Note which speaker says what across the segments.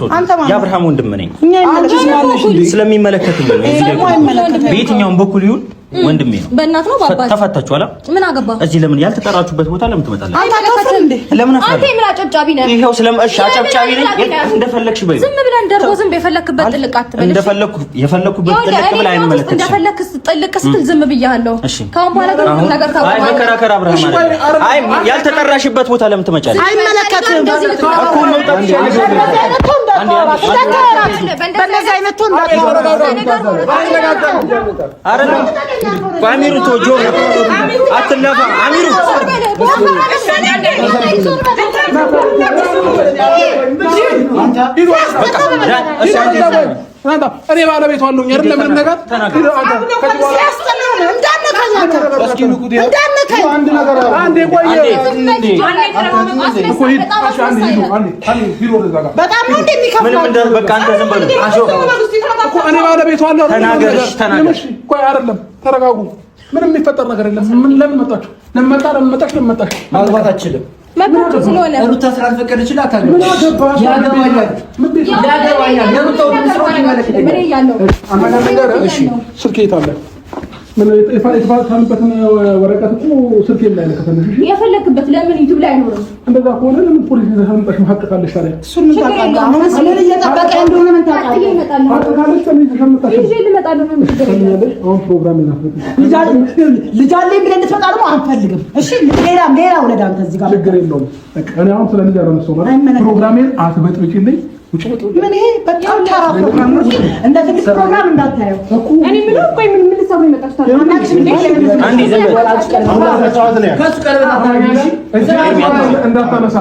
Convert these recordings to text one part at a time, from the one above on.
Speaker 1: ጨርሶት። የአብርሃም ወንድም ነኝ። ስለሚመለከትኝ ነው። በየትኛውም በኩል ይሁን ወንድሜ ነው።
Speaker 2: በእናት ነው በአባት
Speaker 1: ተፋታችኋል።
Speaker 2: ምን አገባ?
Speaker 1: እዚህ ለምን ያልተጠራችሁበት ቦታ ለምን ትመጣለህ?
Speaker 2: አንተ
Speaker 1: ለምን
Speaker 2: አንተ የምን አጨብጫቢ ነህ?
Speaker 1: ይኸው እሺ፣ አጨብጫቢ ነኝ። እንደፈለግሽ በይው።
Speaker 2: ዝም ብለህ እንደርጎ ዝም የፈለክበት ጥልቅ አትበል።
Speaker 1: እንደፈለኩ የፈለኩበት ጥልቅ ብል አይመለከትሽም።
Speaker 2: እንደፈለክ ጥልቅ ስትል ዝም ብያለሁ። ከአሁን በኋላ ግን ምንም ነገር
Speaker 1: ታውቃለህ። አይ መከራከር አብርሃም አይደለም። አይ ያልተጠራሽበት ቦታ ለምን ትመጫለሽ?
Speaker 3: አይመለከትም
Speaker 1: እኮ መምጣት
Speaker 3: በእንደዚህ አይነት
Speaker 1: አይደለም አሚሩ ቶጆ አትለፋ። አሚሩ
Speaker 4: እኔ ባለቤቷ አለሁኝ አይደል? ለምንም ነገር
Speaker 3: በጣም ነው እንደሚከፍለው።
Speaker 4: እኔ ባለቤቷ አለሁ። አይደለም፣ ተረጋጉ። ምንም የሚፈጠር ነገር የለም። ምን ለምን መጣችሁ? ለምን መጣ? ለምን መጣሽ? ለምን መጣሽ?
Speaker 5: ማግባት አትችልም።
Speaker 2: መብታችሁ ስለሆነ
Speaker 5: ሩታ ስላልፈቀደችላት ያገባኛል።
Speaker 4: ስልክ የት አለ? ምን የተፋታንበትን ወረቀት እኮ ስልክ ላይ ነው። ከፈለግሽ
Speaker 2: የፈለክበት ለምን ዩቲዩብ ላይ አይኖርም?
Speaker 4: እንደዛ ከሆነ ለምን ፖሊስ ይዘሽ አመጣሽ? ሀቅ ካለሽ ታዲያ
Speaker 3: እሱን ምን ታውቃለህ? አሁን ምን እየጠበቀ እንደሆነ ምን ታውቃለህ?
Speaker 4: ሀቅ ካለሽ ለምን ይዘሽ አመጣሽ?
Speaker 2: ይዤ ልመጣለሁ። ምን
Speaker 4: ትሰሚኛለሽ? አሁን ፕሮግራም
Speaker 3: ልጅ አለኝ ብለህ እንድትመጣ ደግሞ አንፈልግም። እሺ ሌላም ሌላ ውለድ አንተ እዚህ ጋር
Speaker 4: ችግር የለውም። በቃ እኔ አሁን ስለ ልጅ አላነሳሁም ማለት ፕሮግራሜን አትበጥብጪልኝ።
Speaker 3: ምን ይሄ በጣም ተራ ፕሮግራም ነው። እንደ ትልቅ ፕሮግራም እንዳታየው።
Speaker 2: እኔ የምለው ቆይ ምን ምን ልትሰሩ የመጣችሁት?
Speaker 4: እንዳታነሳ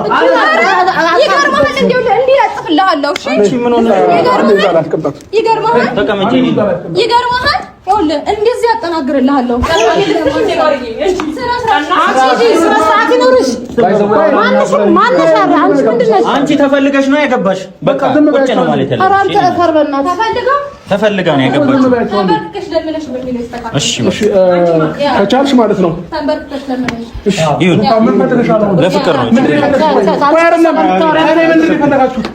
Speaker 2: ይገርምሃል። እንዲሁ እንዲህ ያጽፍልሃለሁ። እሺ ይገርምሃል፣ ይገርምሃል። ይኸውልህ እንደዚህ ያጠናግርልሃለሁ።
Speaker 1: አንቺ ተፈልገሽ ነው ያገባሽ። በቃ ቁጭ ነው ማለት ያለብሽ። ተፈልጋ ነው ያገባችው። እሺ
Speaker 4: ከቻልሽ ማለት ነው።
Speaker 1: ይሁን፣ ለፍቅር ነው።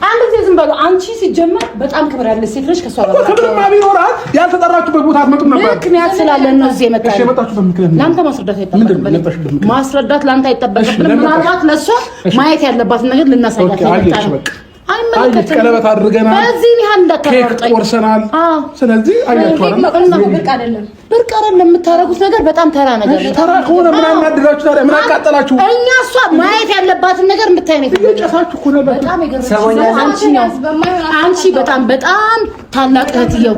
Speaker 3: አንድ ጊዜ ዝም በሉ። አንቺ ሲጀመር በጣም ክብር ያለሽ ሴት ነሽ። ከእሷ ጋር
Speaker 4: ክብርማ ቢኖራት ያልተጠራችሁበት ቦታ አትመጡም ነበር።
Speaker 3: ምክንያት ስላለን ነው እዚህ የመጣነው። ለአንተ ማስረዳት አይጠበቅብንም። ማስረዳት ለአንተ አይጠበቅብንም። ምናልባት ለእሷ ማየት ያለባትን ነገር ልናሳያት የመጣነው። አይመለከትም።
Speaker 4: ቀለበት አድርገናል።
Speaker 3: በዚህ ያህል
Speaker 4: ኬክ ቆርሰናል። ስለዚህ አያችኋል።
Speaker 2: ብርቅ አይደለም፣
Speaker 3: ብርቅ አይደለም። የምታደርጉት ነገር በጣም ተራ ነገር ነው።
Speaker 4: ተራ ከሆነ ምን አናድዳችሁ ታዲያ? ምን አቃጠላችሁ?
Speaker 3: እኛ እሷ ማየት ያለባትን ነገር እንድታይ ነው።
Speaker 4: እየጨሳችሁ እኮ ነበር።
Speaker 3: በጣም የገረመኝ አንቺ በጣም በጣም ታላቅ እህትየው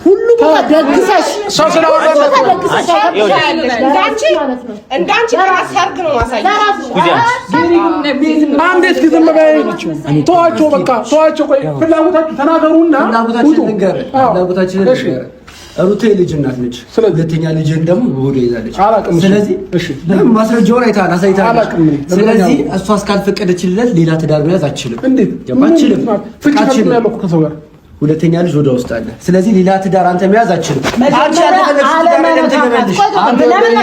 Speaker 3: ሁሉ ቦታ ደግሰሽ
Speaker 4: ሰው ስለወረደ
Speaker 6: እንዳንቺ ለራስ ሰርግ ነው ማሳየት።
Speaker 4: አንዴ እስኪ ዝም በይ። ተዋቸው፣ በቃ ተዋቸው። ቆይ ፍላጎታችሁ ተናገሩና
Speaker 5: ፍላጎታችንን ንገር። ሩቴ ልጅ እናት ነች። ሁለተኛ ልጅን ደግሞ በሆዷ ይዛለች። ስለዚህ ማስረጃውን አይተሃል፣ አሳይተሃል። ስለዚህ እሷ እስካልፈቀደችለት ሌላ ትዳር መያዝ አትችልም። አትችልም። ሁለተኛ ልጅ ወደ ውስጥ አለ። ስለዚህ ሌላ ትዳር አንተ መያዝ አትችልም።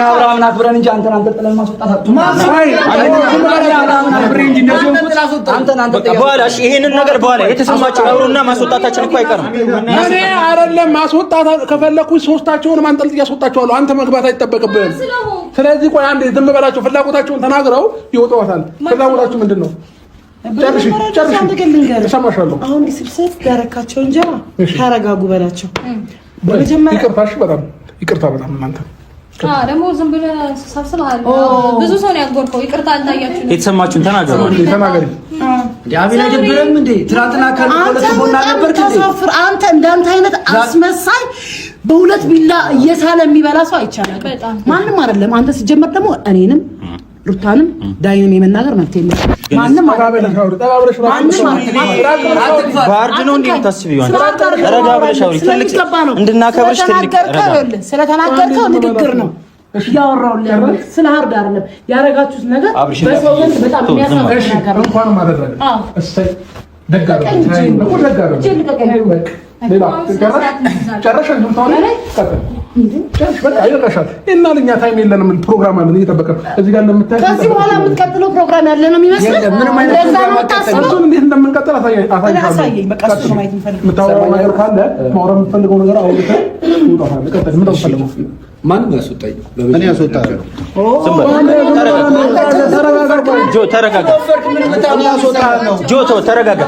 Speaker 7: አብርሃምን አክብረን እንጂ አንተን አንጠልጥለን ማስወጣት
Speaker 1: በኋላ እሺ፣ ይሄንን ነገር በኋላ የተሰማቸው አብሮና ማስወጣታችን እኮ አይቀርም።
Speaker 4: እኔ አይደለም ማስወጣት ከፈለኩኝ ሶስታቸውንም አንጠልጥዬ አስወጣቸዋለሁ። አንተ መግባት አይጠበቅብህም። ስለዚህ ቆይ አንዴ ዝም በላቸው። ፍላጎታቸውን ተናግረው ይወጣዋታል። ፍላጎታችሁ ምንድን ነው? ጨርሺ ጨርሺ። እሰማሻለሁ።
Speaker 3: አሁን ስብሰት ያረካቸው እንጀራ ተረጋጉ በላቸው።
Speaker 4: ይቅርታ፣ እሺ፣ በጣም ይቅርታ፣ በጣም እናንተ
Speaker 2: ደግሞ ዝም ብለህ ሰብስበሃል። ብዙ ሰው ነው ያጎርከው። ይቅርታ አልታያችሁም።
Speaker 1: የተሰማችሁን ተናገሩ።
Speaker 4: ተናገሪ።
Speaker 5: አቤል አይደብርም እንዴ? ትናንትና ከሁለት ቡና ነበርክ እንዴ?
Speaker 3: አንተ እንዳንተ አይነት አስመሳይ በሁለት ቢላ እየሳለ የሚበላ ሰው አይቻልም። ማንም አይደለም። አንተ ሲጀመር ደግሞ እኔንም ሩታንም ዳይንም የመናገር መብት የለም። ማንም
Speaker 1: ባርድ ነው እንዴ የምታስቢው? ረጋ ብለሽ አውሪ። ትልቅ እንድናከብርሽ ትልቅ
Speaker 3: ስለተናገርከው ንግግር ነው እያወራሁልህ ስለ hard አይደለም። ያደረጋችሁት ነገር በሰው ዘንድ በጣም የሚያሳፍር ነገር ነው።
Speaker 4: እንኳንም አደረገ። እሰይ ደግ አደረገ። ሌላ ጨረሽ? በቃ ይበቃሻል። እና ለኛ time የለንም፣ ፕሮግራም አለን እየጠበቀን እዚህ ጋር እንደምታይ።
Speaker 3: ከዚህ በኋላ የምትቀጥለው ፕሮግራም ያለ ነው የሚመስለው።
Speaker 5: ምንም አይነት ፕሮግራም አትቀጥልም።
Speaker 4: እሱን እንዴት እንደምንቀጥል አሳይሻለሁ።
Speaker 3: በቃ እሱ ነው ማየት የምፈልገው።
Speaker 4: የምታወራው ነገር ካለ ማውራት የምትፈልገው ነገር አውርተህ ትወጣታለህ። ቀጥል። ምን ነው የምትፈልገው?
Speaker 5: ማንም ያስወጣኝ?
Speaker 8: እኔ ያስወጣለሁ።
Speaker 1: ጆ ተረጋጋ። ጆ ተው ተረጋጋ።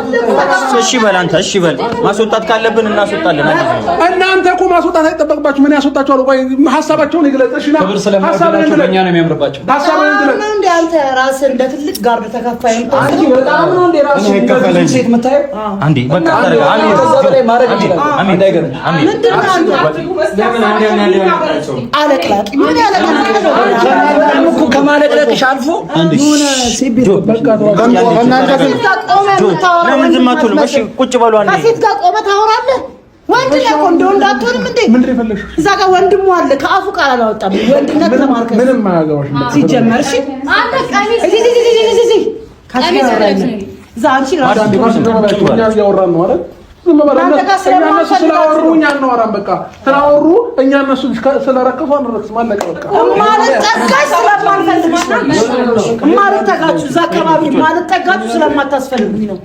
Speaker 1: እሺ በል አንተ፣ እሺ በል። ማስወጣት ካለብን እናስወጣለን።
Speaker 4: እናንተ እኮ ማስወጣት አይጠበቅባችሁ። ምን ያስወጣችኋል? ቆይ ሀሳባቸውን ይግለጽ። እሺ ና
Speaker 7: ክብር ስለሚወዳቸው በእኛ ነው የሚያምርባቸው።
Speaker 4: ሀሳብህን ግለጽ።
Speaker 3: እንደ አንተ ራስህ እንደ ትልቅ guard ተከፋይ
Speaker 7: አንቺ በጣም ነው እንደ ራስሽ እንደዚህ ሴት የምታየው።
Speaker 1: አንዴ በቃ ተረጋጋ። አሜን
Speaker 7: ከዛ በላይ ማድረግ ይችላል። እንዳይገርምሽ።
Speaker 1: አሜን።
Speaker 3: አለቅላቂ ምን ያለቅላቂ
Speaker 7: በጣም እኮ ከማለቅለቅሽ አልፎ የሆነ ሴት ቤት
Speaker 1: ለምን ዝም አትሉም? እሺ ቁጭ በሉ አንዴ።
Speaker 3: ከሴት ጋር ቆመህ ታወራለህ? ወንድ ነህ እኮ እንደው እንዳትሆንም እንዴ።
Speaker 4: ምንድን ነው የፈለግሽው?
Speaker 3: እዛ ጋር ወንድሙ አለ። ከአፉ ቃል አላወጣም። ወንድነት ተማርከህ
Speaker 4: ምንም አያገባሽም።
Speaker 3: ሲጀመር እሺ፣
Speaker 2: አንተ ቀሚስ
Speaker 3: እዚህ እዚህ እዚህ እዚህ እዚህ
Speaker 2: ቀሚስ ለብሰህ ነው።
Speaker 3: እዛ አንቺ ራስሽ
Speaker 4: እኛ እያወራን ነው አይደል? ዝም በል።
Speaker 3: እናንተ ጋር
Speaker 4: እኛ እነሱ ስላወሩ
Speaker 3: ስለማንፈልጋችሁ
Speaker 4: እኛ አናወራም። በቃ ስላወሩ እኛ እነሱ ስለረከሱ አንረክስም። አለቀ በቃ።
Speaker 3: ማልጠጋሽ ስለማልፈልግሽ ነው። ማልጠጋችሁ እዛ አካባቢ ማልጠጋችሁ ስለማታስፈልጉኝ ነው።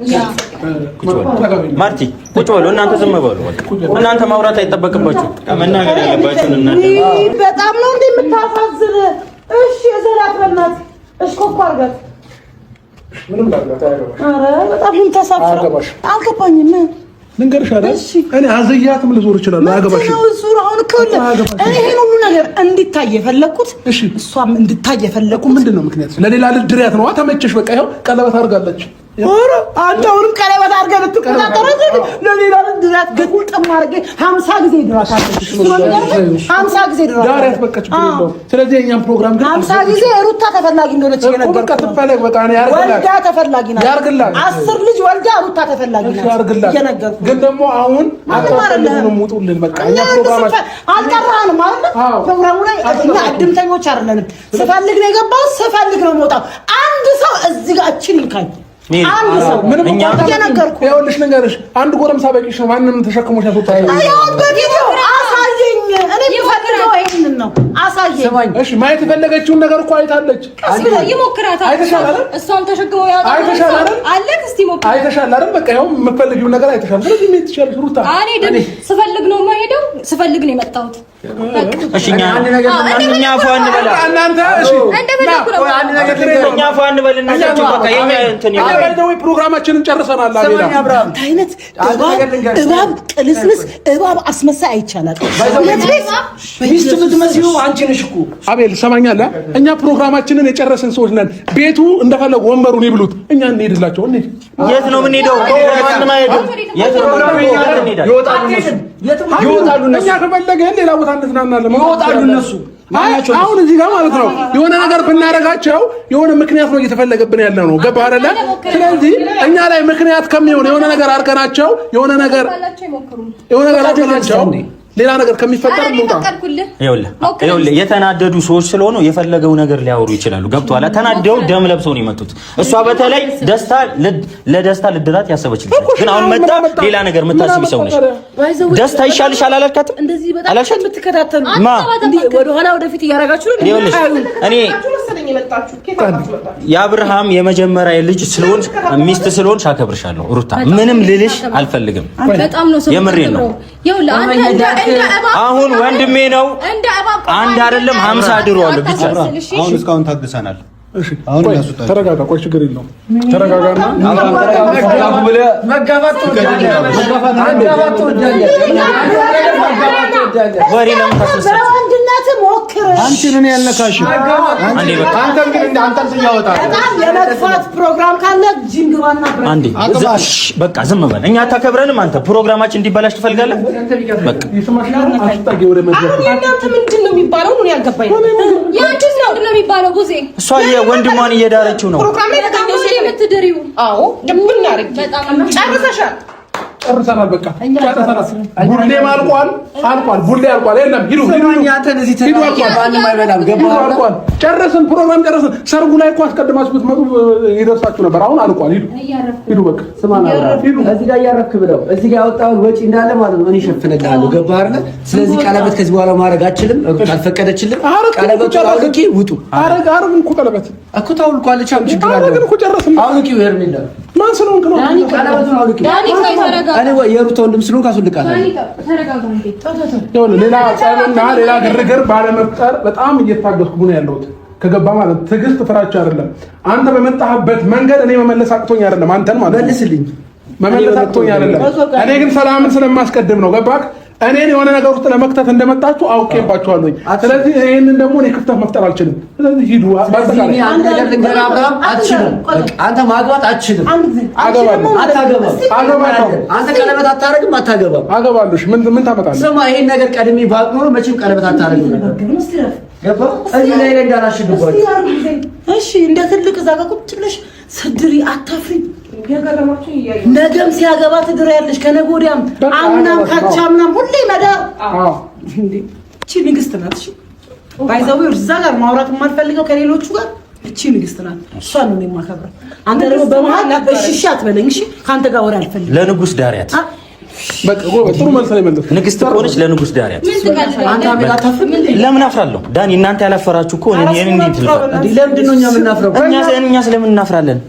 Speaker 1: ማርቲ ቁጭ በሉ እናንተ፣ ዝም በሉ በቃ። እናንተ ማውራት አይጠበቅባችሁ። መናገር ያለባችሁን እናንተ።
Speaker 3: ውይ በጣም ነው እንደ የምታሳዝን። እሺ የዘራት በእናትህ እሺ፣ ኮኮ አድርጋት።
Speaker 4: ምንም ላድርጋት አያገባሽም።
Speaker 3: ኧረ በጣም ነው የምታሳፍረው።
Speaker 4: አያገባሽም።
Speaker 3: አልገባኝም።
Speaker 4: ልንገርሽ አይደል?
Speaker 3: እሺ።
Speaker 4: እኔ አዝያትም ልዞር እችላለሁ። አያገባሽም።
Speaker 3: ነው እሱ አሁን እኮ እኔ ይሄን ሁሉ ነገር እንዲታይ የፈለኩት
Speaker 4: እሺ።
Speaker 3: እሷም እንድታይ የፈለኩት
Speaker 4: ምንድን ነው ምክንያት? ለሌላ ልድሪያት ነው። ተመቸሽ? በቃ ይኸው ቀለበት አድርጋለች።
Speaker 3: ኧረ አንተ አሁንም ቀለበት አድርገህ ልትቆጣጠራት ለሌላ ልድሪያት ግጥም አድርጌ 50 ጊዜ ድራታለች። 50 ጊዜ
Speaker 4: ዳሪያት
Speaker 3: ድራታለች።
Speaker 4: በቃ ችግር የለውም። ስለዚህ የእኛም ፕሮግራም ግን
Speaker 3: 50 ጊዜ ሩታ ተፈላጊ እንደሆነች
Speaker 4: እኮ በቃ
Speaker 3: እየነገርኩህ ነው።
Speaker 4: ትፈለግ። በቃ እኔ ያርግላት፣
Speaker 3: ወልዳ ተፈላጊ ናት።
Speaker 4: ያርግላት።
Speaker 3: 10 ልጅ ወልዳ ሩታ ተፈላጊ
Speaker 4: እሺ
Speaker 3: ናት
Speaker 4: ያርግላት።
Speaker 3: እየነገርኩህ
Speaker 4: ግን ደግሞ አሁን
Speaker 3: ማንም አይደለህም።
Speaker 4: አታስፈልጉንም፣ ውጡልን። በቃ እኛ
Speaker 3: እኛ
Speaker 4: ፕሮግራማችን
Speaker 3: አልጠራንም አይደል?
Speaker 4: አዎ።
Speaker 3: ፕሮግራሙ ላይ እኛ እድምተኞች አይደለንም። ስፈልግ ነው የገባሁት፣ ስፈልግ ነው የምወጣው። አንድ ሰው እዚህ ጋር እችን ይንካኝ። አንድ ሰው
Speaker 4: ምንም
Speaker 1: እኛ
Speaker 3: እየነገርኩህ
Speaker 4: ይኸውልሽ፣ ልንገርሽ፣ አንድ ጎረምሳ በቂሽ ነው። ማንም ተሸክሞሽ ያስወጣል።
Speaker 3: ያው በቪዲዮ አሳየኝ። እኔ የምፈልገው ይሄንን ነው፣ አሳየኝ።
Speaker 4: እሺ ማየት የፈለገችውን ነገር እኮ አይታለች።
Speaker 2: ቀስ ብለህ ይሞክራታል።
Speaker 4: አይተሻል አይደል?
Speaker 2: እሷም ተሸክሞ ያወጣል።
Speaker 4: አይተሻል አይደል?
Speaker 2: አለክ እስቲ ሞክራት።
Speaker 4: አይተሻል አይደል? በቃ ይኸው የምትፈልጊውን ነገር አይተሻል። ስለዚህ መሄድ ትችያለሽ ሩታ።
Speaker 2: አልሄድም። ስፈልግ ነው የማሄደው፣ ስፈልግ ነው የመጣሁት።
Speaker 1: እሺ እኛ እኛ ፏ እንበላ
Speaker 4: እናንተ እሺ
Speaker 2: እንደፈለኩ ነው።
Speaker 5: አንድ ነገር ልንገርህ።
Speaker 1: እኛ ፏ እንበልና በቃ የኛ እንትን
Speaker 4: እኛ by the way ፕሮግራማችንን ጨርሰናል። አቤላ
Speaker 5: ስማኝ አብርሃም፣
Speaker 3: አንተ አይነት
Speaker 5: አንድ
Speaker 3: እባብ
Speaker 5: ነገር ልንገርህ።
Speaker 3: እባብ ቅልስልስ እባብ አስመሳይ አይቻላል። ሁለት ቤት
Speaker 7: ሚስት የምትመስዪው አንቺ ነሽ እኮ።
Speaker 4: አቤል ሰማኛለህ? እኛ ፕሮግራማችንን የጨረስን ሰዎች ነን። ቤቱ እንደፈለጉ ወንበሩን ይብሉት፣ እኛ እንሄድላቸው። እንሂድ።
Speaker 1: የት ነው የምንሄደው?
Speaker 8: ማንም አይሄድም።
Speaker 1: የት ነው የምንሄደው?
Speaker 7: ይወጣሉ እነሱ። ይወጣሉ እነሱ።
Speaker 4: እኛ ከፈለገን ሌላ ቦታ እንዝናናለን።
Speaker 7: ይወጣሉ እነሱ።
Speaker 4: አይ አሁን እዚህ ጋር ማለት ነው የሆነ ነገር ብናደርጋቸው የሆነ ምክንያት ነው እየተፈለገብን ያለ ነው። ገባህ አይደለ? ስለዚህ እኛ ላይ ምክንያት ከሚሆን የሆነ ነገር አድርገናቸው የሆነ ነገር
Speaker 2: ባላቸው ይሞክሩ።
Speaker 4: የሆነ ነገር አድርገናቸው ሌላ ነገር ከሚፈጠር
Speaker 2: ኧረ እኔ
Speaker 4: እንውጣ።
Speaker 2: ፈቀድኩልህ።
Speaker 1: ይኸውልህ ይኸውልህ የተናደዱ ሰዎች ስለሆኑ የፈለገው ነገር ሊያወሩ ይችላሉ። ገብቶሃል? ተናደው ደም ለብሰው ነው የመጡት። እሷ በተለይ ደስታ ለደስታ ልድራት ያሰበች ልጅ ነች። ግን አሁን መጣ ሌላ ነገር የምታስቢ ሰው ነች። ደስታ ይሻልሻል አላልካትም?
Speaker 3: እንደዚህ በጣም
Speaker 1: አላልሻትም?
Speaker 3: የምትከታተሉ
Speaker 1: ማ
Speaker 3: እንዲህ ወደኋላ ወደፊት እያደረጋችሁ ነው።
Speaker 1: ይኸውልሽ እኔ
Speaker 6: መሰለኝ የመጣችሁ ከየት አባችሁ መጣችሁ?
Speaker 1: የአብርሃም የመጀመሪያ ልጅ ስለሆንሽ ሚስት ስለሆንሽ አከብርሻለሁ ሩታ። ምንም ልልሽ አልፈልግም።
Speaker 2: በጣም ነው ሰው
Speaker 1: የምሬን ነው።
Speaker 2: ይኸውልህ አንተ እንደ እንደ እባብ
Speaker 1: አሁን ወንድሜ ነው
Speaker 2: እንደ እባብ
Speaker 1: አንድ አይደለም 50 ድሮ አለ ብቻ
Speaker 8: አብርሃም አሁን እስካሁን ታግሰናል።
Speaker 4: እሺ
Speaker 8: አሁን
Speaker 4: ቆይ
Speaker 8: እናስወጣቸው።
Speaker 4: ተረጋጋ። ቆይ ችግር የለውም ተረጋጋና
Speaker 7: ተጋቡ ብለህ መጋፋት ትወዳለህ። መጋፋት ትወዳለህ። መጋፋት ትወዳለህ።
Speaker 1: ወሬ ለምን ታስነሳችሁ?
Speaker 3: በወንድነት ሞክር።
Speaker 8: አንቺን እኔ ያልነካሽም።
Speaker 1: አንዴ በቃ
Speaker 8: አንተም ግን እንደ አንተም ስያወጣ
Speaker 3: በጣም የመግፋት ፕሮግራም ካለ ጂም ግባና ብረት
Speaker 1: አንዴ በቃ ዝም በል። እኛ አታከብረንም። አንተ ፕሮግራማችን እንዲበላሽ ትፈልጋለህ? በቃ
Speaker 4: የስማሽ ነው አትጠጊ ወደ መድረክ።
Speaker 6: አሁን የእናንተ ምንድን ነው የሚባለው? ነው ያልገባኝ።
Speaker 2: ያንቺስ ምንድን ነው የሚባለው? ቡዜ
Speaker 1: እሷ ወንድሟን እየዳረችው ነው።
Speaker 6: ፕሮግራም ላይ
Speaker 2: በጣም
Speaker 6: ተገኘው
Speaker 2: ነው
Speaker 6: ሴት ነኝ።
Speaker 2: የምትድሪው።
Speaker 6: አዎ ድብን አድርጌ
Speaker 2: በጣም
Speaker 6: ጨርሰሻል።
Speaker 4: ጨርሰናል። በቃ ጨርሰናል። ቡሌም አልቋል፣ አልቋል። ቡሌ አልቋል። የለም ሂዱ፣ ሂዱ፣ ሂዱ። አልቋል።
Speaker 5: ማንም አይበላም። ገባህ?
Speaker 4: አልቋል። ጨረስን፣ ፕሮግራም ጨረስን። ሰርጉ ላይ እኮ አስቀድማችሁ ብትመጡ ይደርሳችሁ ነበር። አሁን አልቋል። ሂዱ፣ ሂዱ። በቃ
Speaker 5: ስማ፣ ሂዱ። እዚህ ጋር እያረፍክ ብለው እዚህ ጋር ያወጣውን ወጪ እንዳለ ማለት ነው እኔ እሸፍንልሃለሁ። ገባህ አይደለ? ስለዚህ ቀለበት ከዚህ በኋላ ማድረግ አችልም። አልፈቀደችልም። ቀለበቱን አውልቂ፣ ውጡ።
Speaker 4: አረግ አረግ እኮ ቀለበት
Speaker 5: እኮ ታውልቋለች። አሁን ችግር አለ?
Speaker 4: አረግን እኮ ጨረስን።
Speaker 5: አውልቂው ሄርሜላ።
Speaker 4: ማን ስለሆንክ ነው?
Speaker 5: ቀለበቱን አውልቂው። እኔ የሩታ ወንድም ስለሆንክ አስወልቃታለሁ።
Speaker 4: ሌላ ጸብና ሌላ ግርግር ባለመፍጠር በጣም እየታገስኩ ነው ያለሁት። ከገባ ማለት ትዕግስት ፍራቻ አይደለም። አንተ በመጣህበት መንገድ እኔ መመለስ አቅቶኝ አይደለም። አንተን ማለት
Speaker 5: መልስልኝ፣
Speaker 4: መመለስ አቅቶኝ አይደለም። እኔ ግን ሰላምን ስለማስቀድም ነው። ገባህ? እኔን የሆነ ነገር ውስጥ ለመክተት እንደመጣችሁ አውቄባችኋለሁ። ስለዚህ ይሄንን ደግሞ እኔ ክፍተት መፍጠር አልችልም። ስለዚህ ሂዱ።
Speaker 5: በአጠቃላይ አንድ ነገር ልንገርህ አብርሃም፣ አትችልም። አንተ ማግባት አትችልም።
Speaker 4: አገባለሁ።
Speaker 5: አታገባም።
Speaker 4: አገባለሁ።
Speaker 5: አንተ ቀለበት አታረግም። አታገባም።
Speaker 4: አገባለሁ። ምን ታመጣለህ?
Speaker 5: ስማ፣ ይሄን ነገር ቀድሜ ባውቅ ኖሮ መቼም ቀለበት አታረግም ነበር። ገባህ? እዚህ ላይ እንዳላሽግባችሁ።
Speaker 3: እሺ፣ እንደ ትልቅ እዛ ጋር ቁጭ ብለሽ ስድሪ አታፍሪ። ነገም ሲያገባ ትድሪያለሽ፣ ከነገ ወዲያም አምናም ካቻምናም ሁሌ መዳር። እቺ ንግስት ናት። እሺ by the way እዛ ጋር ማውራት የማልፈልገው ከሌሎቹ ጋር እቺ ንግስት ናት። እሷን ነው የማከብረው። አንተ ደግሞ በመሀል እሺ እሺ አትበለኝ። እሺ ከአንተ ጋር ወሬ አልፈልግም።
Speaker 1: ለንጉስ ዳሪያት።
Speaker 4: በቃ ጥሩ መልስ ላይ መለስ።
Speaker 1: ንግስት ከሆነች ለንጉስ ዳሪያት።
Speaker 5: አንተ አቤል አታፍርም እንዴ?
Speaker 1: ለምን አፍራለሁ ዳኒ? እናንተ ያላፈራችሁ እኮ እኔ እንዴት ልፈር?
Speaker 5: ለምንድን ነው እኛ የምናፍረው?
Speaker 1: እኛ ስለምን እናፍራለን?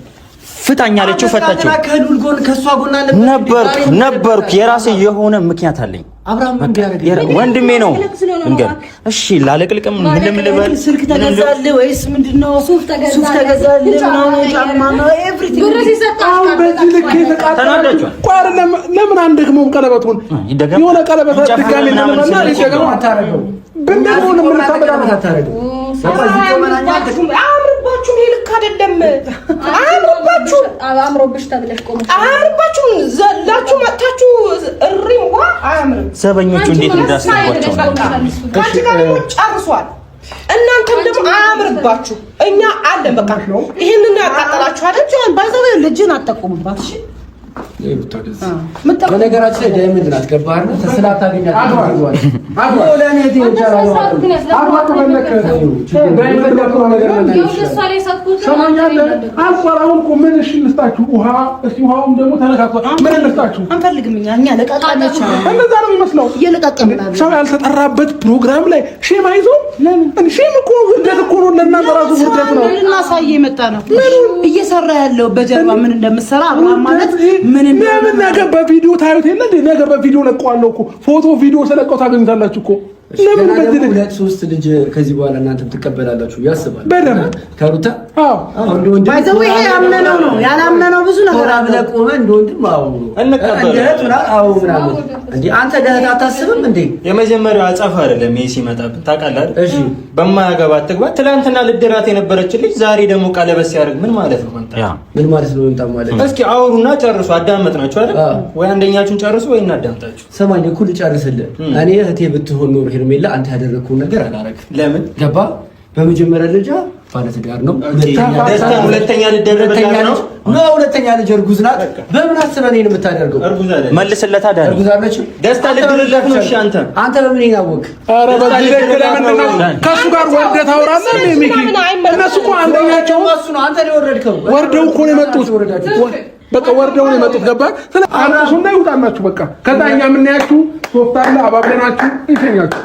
Speaker 1: ፍታኝ አለችው፣ ፈታችው።
Speaker 5: ከሉል ጎን ከእሷ ጎን አለ
Speaker 1: ነበርኩ። የራሴ የሆነ ምክንያት አለኝ።
Speaker 5: አብርሃም ምን ቢያደርግ
Speaker 1: ወንድሜ ነው እንገር። እሺ ላለቅልቅም ምንም ልበል።
Speaker 3: ስልክ ተገዛልህ ወይስ ምንድነው? ሱፍ ተገዛልህ ምናምን ጫማ ነው everything።
Speaker 4: አሁን በዚህ ልክ የተቃጠላችሁ ቆይ፣ አይደለም ለምን አንደግመውም? ቀለበቱን የሆነ ቀለበት ድጋሚ እንበልና ይደገመው።
Speaker 5: አታረገው
Speaker 4: ብንደግመው ለምን ታበላው?
Speaker 5: አታረገው።
Speaker 6: አያምርባችሁም። ይሄ ልክ አይደለም። አያምርባችሁም።
Speaker 2: አምሮብሽ ተብለሽ ቆመሽ
Speaker 6: አያምርባችሁም። ዘላችሁ መጥታችሁ እሪም ዋ አያምርም።
Speaker 1: ዘበኞቹ እንዴት እንዳስገቧቸው
Speaker 6: ከአንቺ ጋር ደግሞ ጨርሷል። እናንተም ደግሞ አያምርባችሁ። እኛ አለን በቃ። ይሄንን ያቃጠላችሁ አይደል?
Speaker 3: by the way ልጅን አጠቁምባት። እሺ
Speaker 5: በነገራችን ላይ ዳይመንድ ናት። ገባህ አይደል? ተስላ ታገኛለህ።
Speaker 4: አሁን እኮ ምን እሺ እንስጣችሁ? ውሃ እስኪ ውሃውም ደግሞ ተነካክቷል። ምን እንስጣችሁ?
Speaker 3: አንፈልግም። እኛ ለቃቃሚዎች
Speaker 4: እንደዛ ነው የሚመስለው።
Speaker 3: እየለቃቀምን
Speaker 4: ሰው ያልተጠራበት ፕሮግራም ላይ shame አይዞ shame እኮ ውርደት እኮ ነው። ለእናንተ ራሱ ውርደት ነው።
Speaker 3: ልናሳይ የመጣ ነው። እየሰራ ያለው በጀርባ ምን እንደምሰራ አብርሃም ማለት ምን
Speaker 4: ለምን ነገ በቪዲዮ ታዩት የለ እንዴ? ነገ በቪዲዮ ለቀዋለሁ እኮ ፎቶ ቪዲዮ ስለቀው ታገኙታላችሁ እኮ። ለምን በዚህ ልክ
Speaker 5: ሁለት ሶስት ልጅ ከዚህ በኋላ እናንተም ትቀበላላችሁ ያስባል።
Speaker 4: በደንብ
Speaker 5: ከሩታ
Speaker 4: አዎ፣
Speaker 5: እንደ ወንድም
Speaker 3: by the way ይሄ ያመነው ነው ያላመነው ብዙ ነገር
Speaker 5: ኮራ
Speaker 3: አለ።
Speaker 5: ብለህ ቆመህ እንደ ወንድም አዎ፣
Speaker 1: እንቀበላለን።
Speaker 5: እንደ እህት ምናምን አዎ ምናምን እንዴ አንተ ለእህት አታስብም እንዴ?
Speaker 1: የመጀመሪያው አጸፋ አይደለም ይሄ ሲመጣብን ታውቃለህ አይደል?
Speaker 5: እሺ
Speaker 1: በማያገባት ትግባ። ትናንትና ልድራት የነበረች ልጅ ዛሬ ደግሞ ቀለበት ሲያደርግ ምን ማለት ነው? መምጣት
Speaker 5: ምን ማለት ነው? መምጣት ማለት
Speaker 1: እስኪ አውሩና ጨርሱ። አዳመጥናችሁ አይደል? ወይ አንደኛችሁን ጨርሱ ወይ እናዳምጣችሁ።
Speaker 5: ሰማኝ እኮ ልጨርስልህ። እኔ እህቴ ብትሆን ኖሮ ሄርሜላ አንተ ያደረግከውን ነገር አላረግም።
Speaker 1: ለምን
Speaker 5: ገባ? በመጀመሪያ ደረጃ ባለትዳር ነው።
Speaker 1: ደስታን ሁለተኛ ልደረብላት ነው።
Speaker 5: ሁለተኛ ልጅ እርጉዝ ናት። በምን አስበህ እኔን የምታደርገው?
Speaker 1: መልስለታ ዳኒ
Speaker 5: እርጉዝ አለችው።
Speaker 1: ደስታ ልድርላት ነው። እሺ አንተ
Speaker 5: አንተ በምን ይናወቅ?
Speaker 4: ኧረ በዚህ ልክ ለምንድን ነው ከእሱ ጋር ወርደህ ታወራለህ እንዴ ሚኪ? እነሱ እኮ አንደኛቸው
Speaker 5: እሱ ነው። አንተ ነው የወረድከው።
Speaker 4: ወርደው እኮ ነው የመጡት። በቃ ወርደው ነው የመጡት። ገባህ? አልቅሱና ይውጣላችሁ። በቃ ከዛ እኛ የምናያችሁ ሶፍት አለ አባብለናችሁ እንሸኛችሁ።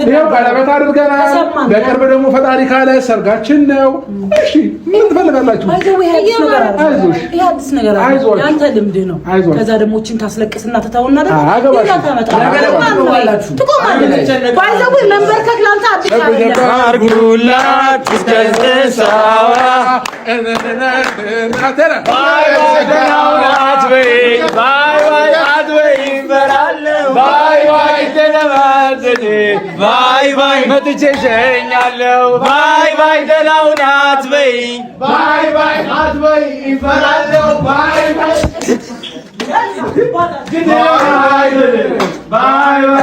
Speaker 4: ይኸው ቀለበት አድርገናል። በቅርብ ደግሞ ፈጣሪ ካለ ሰርጋችን ነው። እሺ ምን ትፈልጋላችሁ? አይዞሽ፣
Speaker 3: ይሄ አዲስ ነገር አለ።
Speaker 4: አይዞሽ።
Speaker 3: ያንተ ልምድ ነው።
Speaker 4: አይዞሽ።
Speaker 3: ከዛ ደግሞ እችን ታስለቅስና ትተውና ደግሞ
Speaker 4: አያገባሽም።
Speaker 3: ሌላ ታመጣለህ። ትቆማለህ። by the way መንበርከክ ላንተ አዲስ አይደለም።
Speaker 1: አርጉላት እስከ ስሳዋ bye bye መጥቼ ሸኛለሁ። bye bye ደህና ሁን አትበይኝ።
Speaker 8: bye bye አትበይ እፈራለሁ። bye bye bye bye።